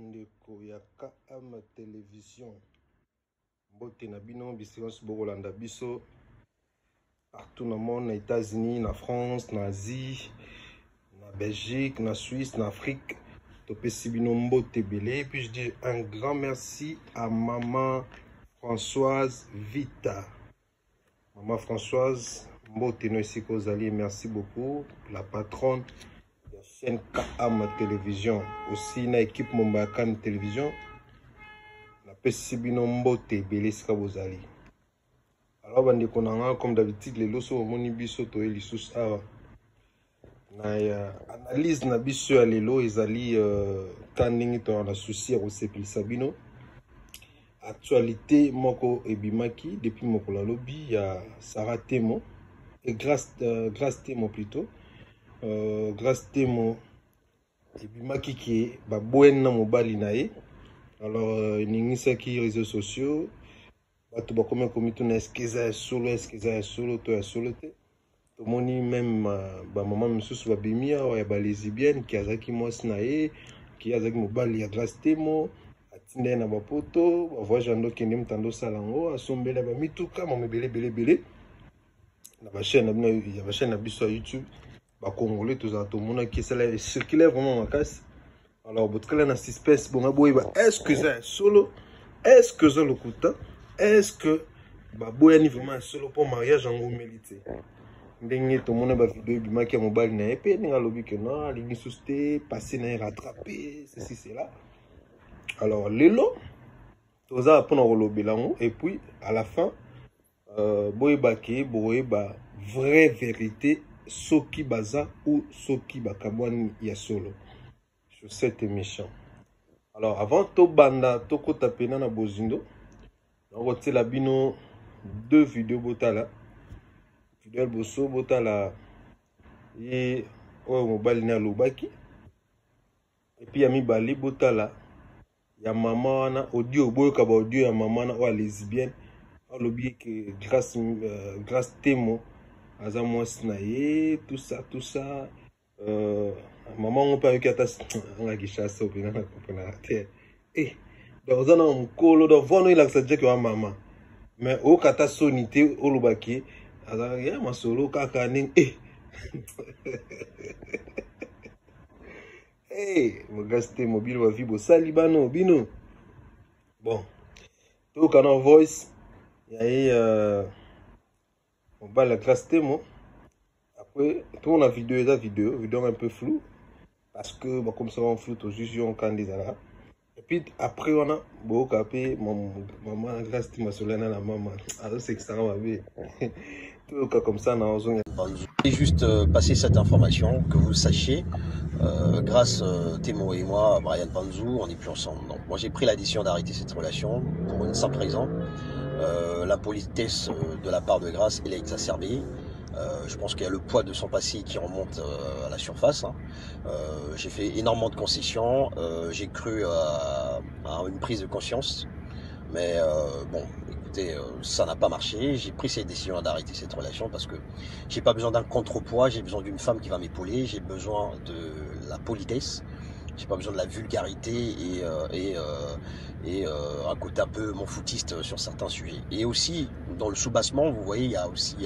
Bandeko ya KM Television, mbote na bino bisika nyonso bokolanda biso partout na monde, na États-Unis, na France, na Asie, na Belgique, na Suisse, na Afrique. Topesi bino mbote ebele. Et puis je dis un grand merci à maman Françoise Vita. Maman Françoise, mbote no esika ozali, merci beaucoup. La patronne ya chaîne KM Télévision, aussi na équipe momba ya KM Télévision. Napesi bino mbote ebele esika bozali. Alors bandeko na nga, comme d'habitude lelo so omoni biso toye lisusu awa na ya analyse na biso ya lelo ezali ka ndenge toyaka na souci ya kosepelisa bino. Actualité moko ebimaki depuis mokolo ya lobi ya Sarah Temo et Grâce Temo plutôt. Grâce Temo ebimaki ke baboyani na mobali na ye. Alors eningisaki réseaux sociaux, bato bakomi komituna est-ce que eza ya solo, est-ce que eza ya solo to ya solo te. Tomoni même bamama misusu babimi awa ya balesbienne ki azalaki mwasi na ye, ki azalaki mobali ya Grâce Temo, atinda ye na bapoto bavoyage ando kende moto ando osala yango, asombela bamituka mama ebele ebele ebele na bachaîne na bino ya bachaîne na biso ya YouTube. Bakongole tozala tomonaki esala circulaire vraiment makasi. Alors botikala na suspense bonga boyeba est-ce que eza ya solo, est-ce que eza lokuta, est-ce que baboyani vraiment ya solo mpo mariage yango omeli te. Ndenge tomona ba video ebimaki ya mobali na ye mpe ndenge alobi ke non, alingi susu te, passé na ye rattrapé, ceci cela. Alors lelo toza mpona kolobela yango et puis à la fin boyeba ke boyeba vraie vérité soki baza ou soki bakabwani ya solo sur cette émission. Alors avant tobanda tokota pena na bozindo, nakotiela bino deux vidéos botala. Vidéo ya liboso botala ye oyo mobali ne alobaki, et puis ya mibale botala ya mama wana audio, boyoka ba audio ya mama wana oyo ya lesbienne alobi ke Grâce Temo aza mwasi na ye, tout ça tout ça. Mama ngo mpe ayoki ata anga Kinshasa openga na comprendre te. Donc oza na mokolo, donc voix no elakisa Jack wa mama, mais oyoka ata soni te olobaki azalaki ya masolo kaka ndenge. Grâce Temo bino bavi bosali bano bino. Bon, toyoka na voice ya ye mobali ya Grâce Temo. Après tourne la vidéo, eza vidéo vidéo un peu flou parce que bakomisa bango flou, tozwi yo nkanda ezalaka. Et puis après wana boyoka mpe mama Grâce Temo asolana na mama azosekisanga mabe. Toyoka comme ça na ozonga. Et juste passer cette information, que vous sachiez, Grâce Temo et moi, Brian Panzou, on n'est plus ensemble. Donc moi j'ai pris la décision d'arrêter cette relation pour une simple raison. L'impolitesse de la part de Grâce, elle est exacerbée. Je pense qu'il y a le poids de son passé qui remonte à la surface. Hein. J'ai fait énormément de concessions. J'ai cru à une prise de conscience. Mais bon, écoutez, ça n'a pas marché. J'ai pris cette décision d'arrêter cette relation parce que j'ai pas besoin d'un contrepoids, j'ai besoin d'une femme qui va m'épauler, j'ai besoin de la politesse, j'ai pas besoin de la vulgarité et un côté un peu m'en-foutiste sur certains sujets. Et aussi, dans le soubassement, vous voyez, il y a aussi,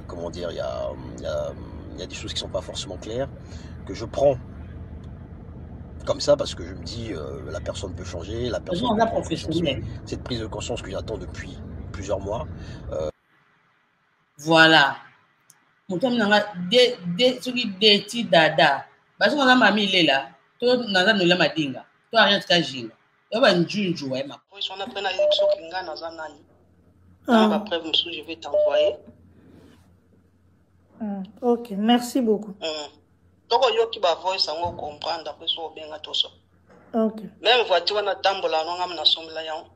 comment dire, il y a, il y a, il y a des choses qui sont pas forcément claires, que je prends comme ça parce que je me dis la personne peut changer, la personne Besoin peut d'un prendre conscience. professionnel. Cette prise de conscience que j'attends depuis plusieurs mois. Voilà. Moto nanga de de soki de ti dada. Bazo na mami lela to naza nola madinga. To arrête ka jinga. Yo ba njunju wa ma. Oui, son après na biso kinga naza nani. Ah. Ba preuve mosusu je vais t'envoyer. Ok, merci beaucoup. Toko yoki ba voice yango comprendre après so obenga toso. Ok. Même voiture wana tambola no ngam na sombela yango.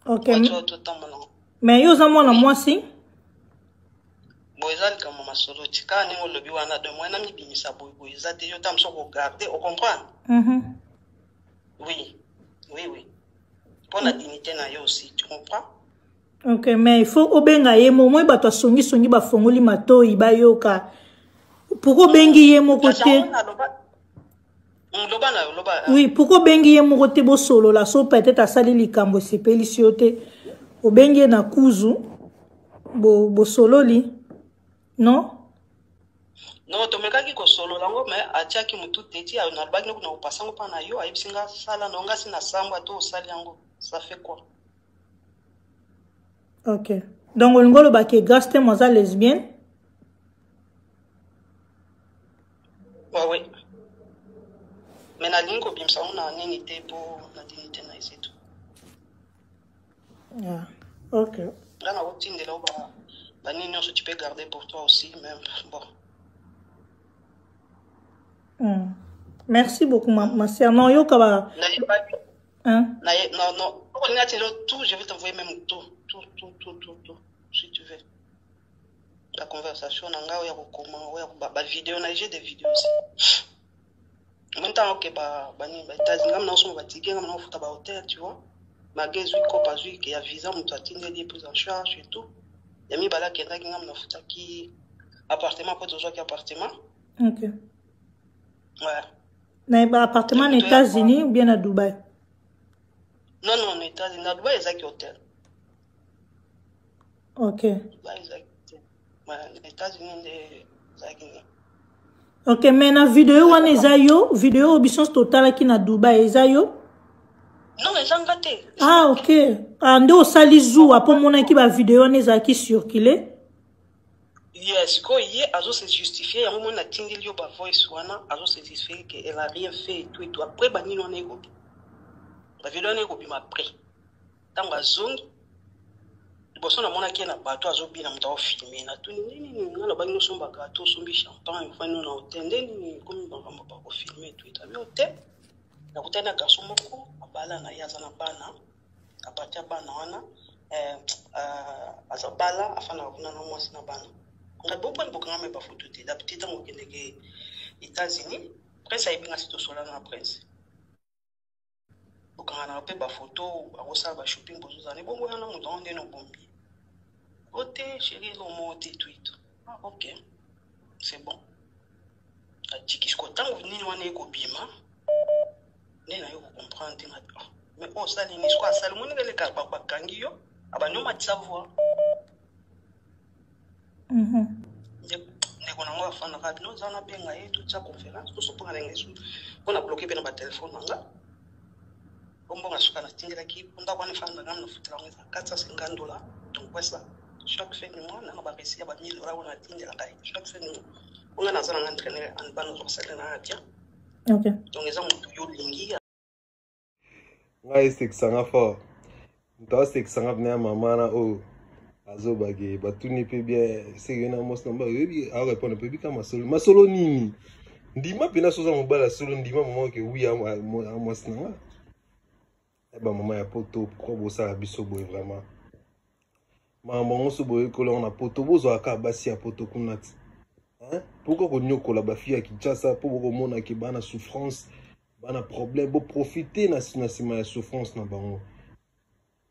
Ok. Voiture to tambola. Mais yo za mwana mwasi? Bo eza likambo masolo ti kaka ndenge olobi wana de moi na mibimisa boye boye eza te yo ta mosu kogarde ocomprendre. Oui, oui, oui. Pour la dignité na yo aussi, tu comprends? Ok, mais il faut obenga ye mo moi bato asongi songi bafongoli matoi bayoka. Pourquoi obengi ye moko te? Loba na yo, loba. Oui, pourquoi obengi ye moko te bosolola so peut-être asali likambo esepelisi yo te. Obengi ye na kuzu bo bosololi. Non? Non, tomekaki kosolola yango mais atiaki motu te ti nalobaki noko na kopasa yango mpa na yo ayebisi nga sala na nga si na sambwa to osali yango ça fait quoi? Ok. Donc olingi oloba ke Grace Temo aza lesbienne? Ouais, ouais. Mais nalingi kobimisa yango na nini te mpo na dignité na ye c'est tout. Yeah. Ok. Nga nakotindela yo ba banini nyonso tu peux garder pour toi aussi même bon. Merci beaucoup ma, ma sœur. Non, yoka ba. Hein? Na, non, non. Tout, je vais t'envoyer même tout, tout, tout, tout, tout, tout, si tu veux. La conversation na ngai oya kokoma oya ba vidéo na j'ai des vidéos aussi. Même temps que ba ba ni ba États-Unis ngam na osomba ba ticket ngam na ofuta ba hôtel, tu vois. Malgré zui kopa zui ke ya visa moto atindeli ye prise en charge et tout. Ya mibale akendaki ngam na futaki appartement po tozwaki appartement. Ok. Ouais. Na ba appartement na États-Unis ou bien na Dubaï? Non, non, na États-Unis, na Dubaï ezaki hôtel. Ok. Dubaï ezaki hôtel. Ouais, na États-Unis nde ezalaki nini. Ok, mais na video wana eza yo, video oyo biso totalaki na Dubaï eza yo? Non, eza nga te. Ah, ok. Ah, nde osali zuwa mpo omonaki ba video wana ezalaki circuler? Yes, sikoyo ye azo se justifier yango moni natindeli yo ba voice wana azo se justifier que elle a rien fait et tout et tout. Après ba nini wana ekobima. Ba video wana ekobima après. Ntango azongi liboso namonaki ye na bato azobina moto aofilme natuni nde nini nga nalobaki nosomba gato osombi champagne ofandi no na hotel nde nini ekomi makambo bakofilme et tout et tout. Abi hotel nakutani na garçon moko abala na ye aza na bana à partir ya bana wana eh, uh, aza bala afandaka kuna na mwasi na bana ngai boponi bokanga me bafoto te d'habitude ntango okendeke États-Unis prince ayebi nga si tosolana na prince bokanganaka mpe bafoto akosala bashopping bozozala ebongo wana moto yango ndeni obombi o te chéri eloko moko te twito ah, ok c'est bon atiki siko ntango nini wana ekobima nde naye kocomprendre te nga ah, mais oyo osali nini siko asali omoni eleka bakangi yo abandi omatisa voi ndeko na ngo afandaka bino oza nabenga ye totya conférence toso mpo nalenga esu mpo na bloke mpe na batelefone na nga po mbongo suka natindelaki mpo ndako wana efandaka nga nafutela yango eza 450 dollars donc wesa chaque fin du mois nanga baresi ya ba 1000 dollars wana natindelaka ye chaque fin du mois mpo nga naza nanga entraîneur handball nazwaka salaire na nga bien. Okay. Donc eza motu yo olingi ngai esekisa nga fort moto asekisa nga mpena ya mama na oyo azobake batuni mpe bien seke yo na mwasi na mobali oyebi arepondre mpe bika masolo masolo nini ndima mpena soza mobali ya solo ndima mama oke wi ya mwasi na nga ya bamama ya poto pourkui bosala biso boye vraiment makambo yango so boyekola yango na poto bozwaka kaka basi ya poto kuna ti pourkui konyokola bafille ya kinshasa mpo bokomona ke bana souffrance bana problème boprofite na nsima ya souffrance na bango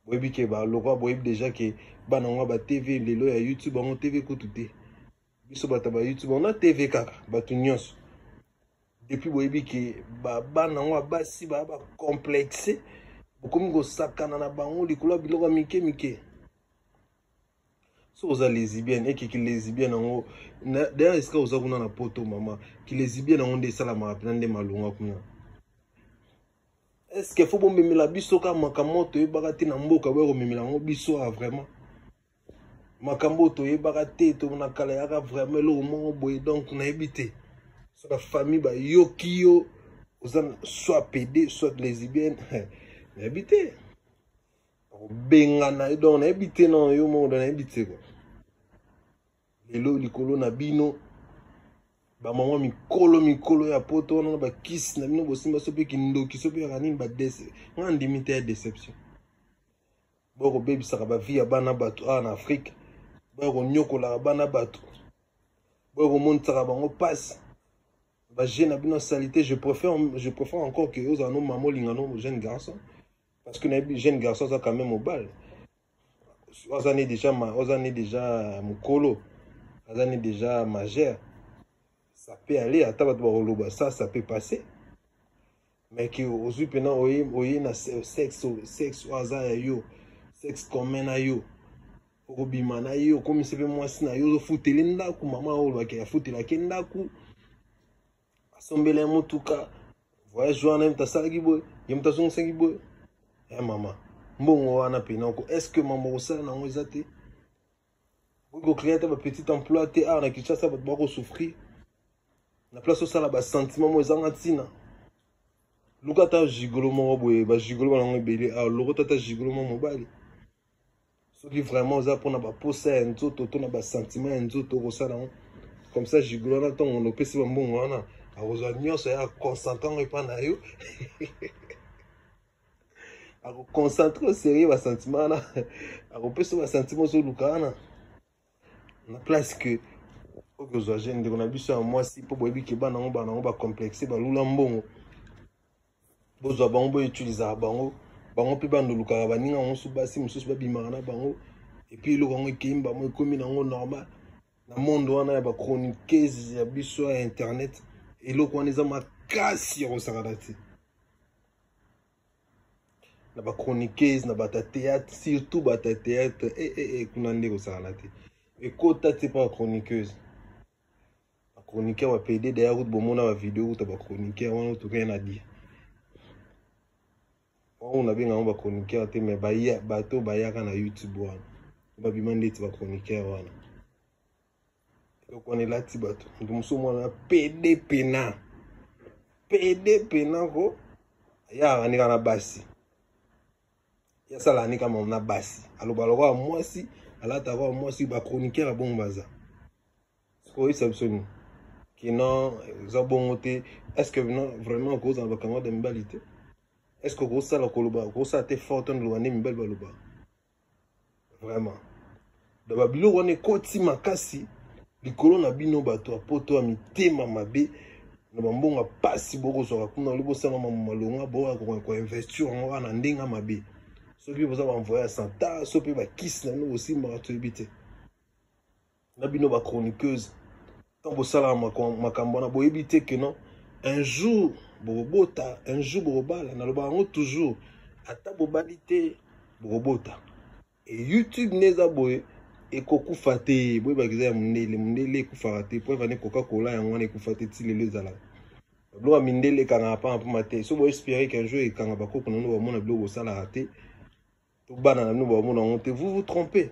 boyebi ke balokwa boyebi deja ke bana yango ba tv lelo ya youtube yango tv kutu te biso bato ya ba youtube yango na tv kaka bato nyonso depuis boyebi ke bana yango ya basi baya bacomplexe bokomi kosakana na bango likolo ya biloko ya mike mike soki oza lesbienne eke kilesbienne yango d'ailleurs esika oza kuna na poto mama kilesbienne yango nde esalamaka mpena nde malonga kuna est ce que fo bomemela biso kaka makambo oyo toyebaka te na mboka boya komemela yango biso a vraiment makambo oyo toyebaka te na kala yaka vraiment eloko moko boye donc nayebi te so na famille bayoki yo oza soit pd soit lesbienne nayebi te bakobengana ye donc nayebi te non yo moko donc nayebi te kua lelo likolo na bino bamama mikolo mikolo ya poto wana na bakisi na bino bosimba so mpe kindoki so mpe yaka nini badese nga ndimi te ya deception boya kobebisaka bavie ya bana bato awa na afrike boya konyokolaka bana bato boya komonisaka bango mpasi baje na bino ya salite je préfère encore ke ozala no mama olinga no jeune garçon parce que nayebi jeune garçon aza quand même mobali aza ne déjà aza ne déjà mokolo aza ne déjà majeur ça peut aller ata bato bakoloba ça ça peut passer. Mais ke ozwi mpena oye, oye na sexe, sexe oyo aza ya yo, sexe commun na yo, okobima na ye, okomisi mpe mwasi na yo, ozofutele ndako. Mama oyo olobaki afutelaki ndako, asombela ye motuka, voyage wana ye moto asalaki boye, ye moto azongisaki boye. Ya mama, mbongo wana mpena oko, est ce que mambo okosala nango eza te? Okoki kocree ata bapetit emploi te awa na Kinshasa, bato bakosouffrir na place osala basentiment moko ezanga ntina. Luka ata gigolo moko boye, bagigolo banango ebele awa, lokota ata gigolo moko mobali. Soki vraiment oza mpona baposa ya nzoto to na basentiment ya nzoto, okosala yango comme ça. Gigolo wana, ntango opesi bambongo wana, akozwa nyonso ya concentre yango epa na yo, akoconcentre au sérieux basentiment wana, akopesa basentiment ozoluka wana, na place que okozwa jeune ndeko na biso ya mwasi, mpo boyebi ke bana yango, bana yango bacomplexe, balula mbongo. Bozwa bango, boutilisaka bango, bango mpe bandolukaka baninga mosusu, basi mosusu babimaka na bango, et puis eloko yango ekei bango, ekomi nango normal na monde wana ya bachroniqueuse ya biso ya internet. Eloko wana eza makasi ya kosakana te na bachroniqueuse, na bato ya théâtre, surtout bato ya théâtre. E, e, e, kuna nde kosakana te, ekota te mpo bachroniqueuse, bachroniqueur bapede. D'ailleurs kutu bomona bavideo kuta bachroniqueur wana, tokei na dia wana, nabenga yango bachroniqueur te, mais baya bato bayaka na YouTube wana, babima ndeti bachroniqueur wana. Eloko wana elati bato. Moto mosusu, mwana pede pena, pede pena ko ayaka nika na basi, yasalaka nika mama na basi, aloba lokola mwasi, alata lokola mwasi. Bachroniqueur abongo baza sikoyebisa biso nini? Kino eza bongo te. Est ce que non, vraiment okozala bacamarade ya mibali te? Est ce que okosala koloba, okosala te fort to loba nde mibali baloba? Vraiment, donc babiloko wana ekoti makasi likolo na bino bato ya poto ya mitema mabe, na bambongo ya pasi bokozwaka kuna, oli bosala mama malonga, boya koinvestir yango wana ndenge mabe. Soki boza baenvoye ya santa, so mpe bakisi na bino bosimbaka, toyebi te. Na bino bachroniqueuse, ntango bosalaka makambo wana, boyebi te ke non, un jour bokobota, un jour bokobala. Nalobaka yango toujours, ata bobali te, bokobota. E YouTube nde eza boye, ekokufa te. Boyebaka eza ya mondele, mondele ekufaka te. Po evane Coca-Cola yango wana ekufa te ti lelo. Ezalaka biloko ya mindele, ekangaka mpamba mpamba te. So boespere qu'un jour ekanga, bakoko na bino bamona biloko bosalaka te, to bana na bino bamona yango te, vous vous trompez.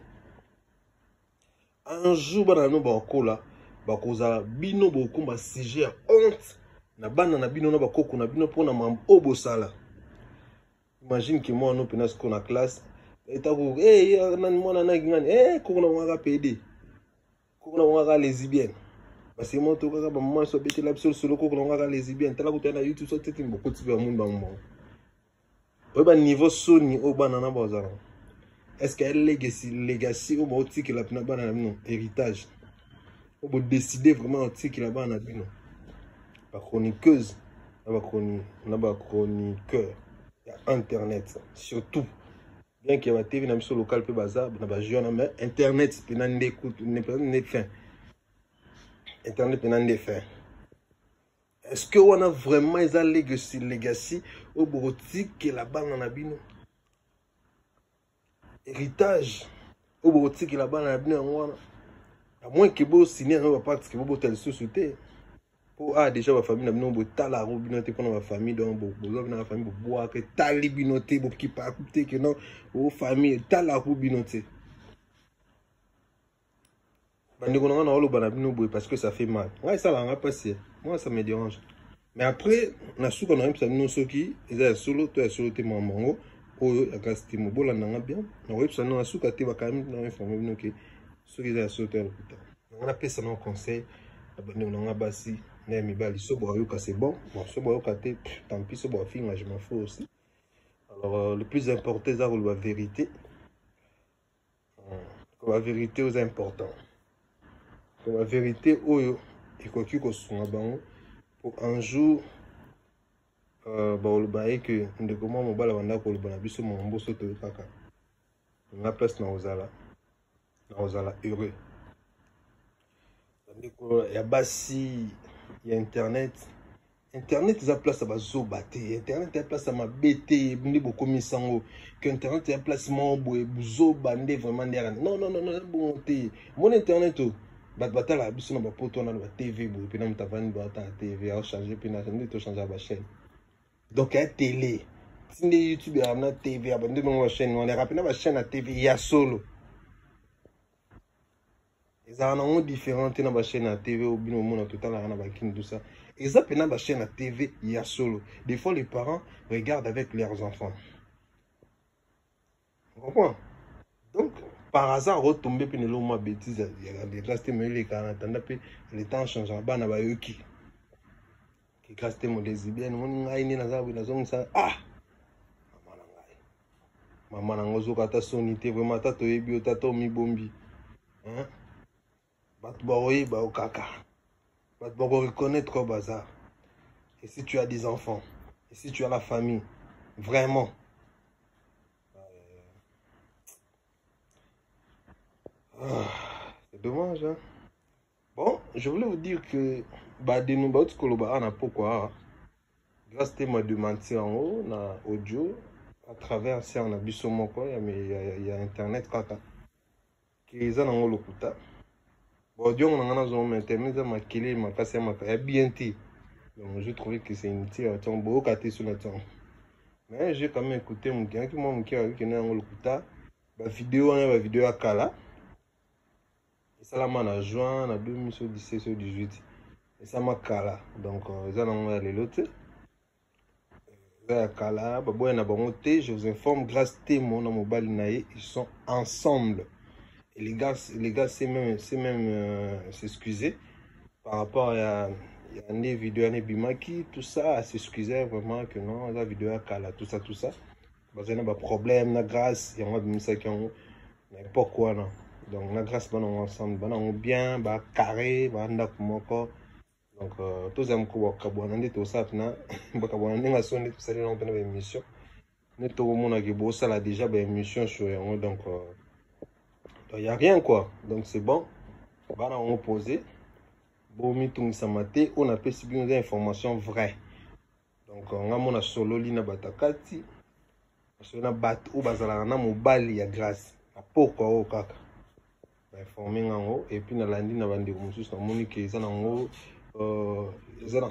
Un jour bana na bino bakokola, bakozala bino, bokoma sujet ya honte na bana na bino, na bakoko na bino, mpona mambo oyo bosala. Imagine ke mwana mpena sikoyo na classe etako, hey, nani mwana naki ngani, hey, koko na mwana pd, koko na mwana lesbienne. Parce moto kaka bamama so abetela biso lisolo, koko na mwana lesbienne, tala kuta na YouTube so tete bokoti mpe bamoni bango bango oyeba niveau soni oyo bana na bazala. Est ce que legacy, legacy oyo baotikela mpena bana na bino, héritage oyo bodécide vraiment otikela bana na bino, bachroniqueuse na bachroniqueur ya internet surtout, bien ke batv na biso local mpe baza na bajeu wana, mais internet mpena nde kutu nde fin, internet mpena nde fin. Est-ce que wana vraiment eza legacy, legacy oyo bokotikela bana na bino, héritage oyo bokotikela bana na bino yango wana? À moins ke bosine yango bapacte ke bobota lisusu te, mpo a déjà bafamille na bino botala yango bino te mpona bafamille. Donc bozwa bino na bafamille, bobwaka, etali bino te, bokipaka te ke non, ofamille etalaka bino te. Bandeko na nga, na oloba na bino boye parce que ça fait mal. Ngai esalaka nga mpasi, moi ça me dérange. Mais après na suka nayebisa bino soki eza ya solo to ya solo te. Makambo yango oyo ya Grâce Temo, bolanda nga bien, nakoyebisa bino na suka te. Bakami na informe bino ke soki eza ya solo to ya lokuta. Nanga napesa na conseil na bandeko na nga basi na ya mibali: so boyoka, c'est bon. Bon, so boyoka te, tant pis. So bofinga, je m'en fous aussi. Alors le plus important eza koloba vérité. Koloba vérité oyo eza important, koloba vérité oyo ekoki kosunga bango po un jour bakoloba ye ke ndeko mwa mobali abanda koloba na biso mambo so toyokaka. Nga place na kozala heureux. Bandeko ya basi ya internet, Internet eza place ya bazoba te, internet eza place ya mabe te. Nde bokomisa yango ke internet eza place moko boye buzoba nde vraiment nde yaka. Non, non, non, non, bongo te. Mona internet oyo bato batalaka biso na bapoto wana na batv boye, mpena moto avandi boatala tv, aochange mpe na nde tochange bachaîne. Donc ya télé ti nde YouTube yaka na tv ya bande bango bachaîne wana yaka mpena bachaîne ya tv ya solo, ezalaka nango différent te na bachaîne ya tv oyo bino omona totalaka na bakini, tout ça. Eza mpena bachaîne ya tv ya solo. Des fois, les parents regardent avec leurs enfants, on comprend. Donc par hasard otombe mpe na eloko mwa bêtise ya Grâce Temo elekaka na tanda mpe le temps changeaka. Bana bayoki ke Grâce Temo lesbienne. Omoni ngai nde naza boye, nazongisa. Ah, mama na ngai, mama na ngai, ozoka ata soni te vraiment. Ata toyebi yo, tata omibombi, bato bakoyeba yo kaka, bato bakoreconnaître oyo baza. Et si tu as des enfants, et si tu as la famille, vraiment, ah, c'est dommage, hein? Bon, je voulais vous dire que badenu bauti koloba awa na pokwa awa, Grâce Temo adementir yango na audio à travers sere na biso moko ya internet kaka, ke eza nango lokuta. Bon, audio na nga nazongo internet eza makelele makasi ya bien te. Donc j'ai trouvé que c'est inutile ntango boyoka te so na ntango, mais j'ai quand même écouté moke yaki mwa moke ayoki na yango lokuta. Bavideo wana, bavideo ya kala, esalama na juin na 2017 o 18, esalama kala. Donc eza nango ya lelo te, eza ya kala. Baboya na bango te. Je vous informe, Grâce Temo na mobali na ye, ils sont ensemble. Et les gars c'est même s'excuser par rapport ya nde vidéo wana ebimaki, tout ça. S'excuser vraiment que non, eza vidéo ya kala, tout ça, tout ça. Bazali na baproblème na Grâce, yango abimisaki yango na époque wana. Donc na Grâce bana yango ensemble, bana yango bien bacarré, bandako moko. Donc tozala moko bakabwana nde tosala mpena bakabwana ndenge aso nde tosali yango mpena baémission nde tokomonaki bosala déjà baémission sur yango. Donc y a rien quoi. Donc c'est bon, bana yango posé, bomitungisama te. Oyo napesi bino eza information vraie. Donc nga mona sololi na bato akati, nasoli na bato oyo bazalaka na mobali ya Grâce na pokwa oyo kaka bainforme ngango. Et puis nalandi na bandeko mosusu, namoni ke eza nango eza na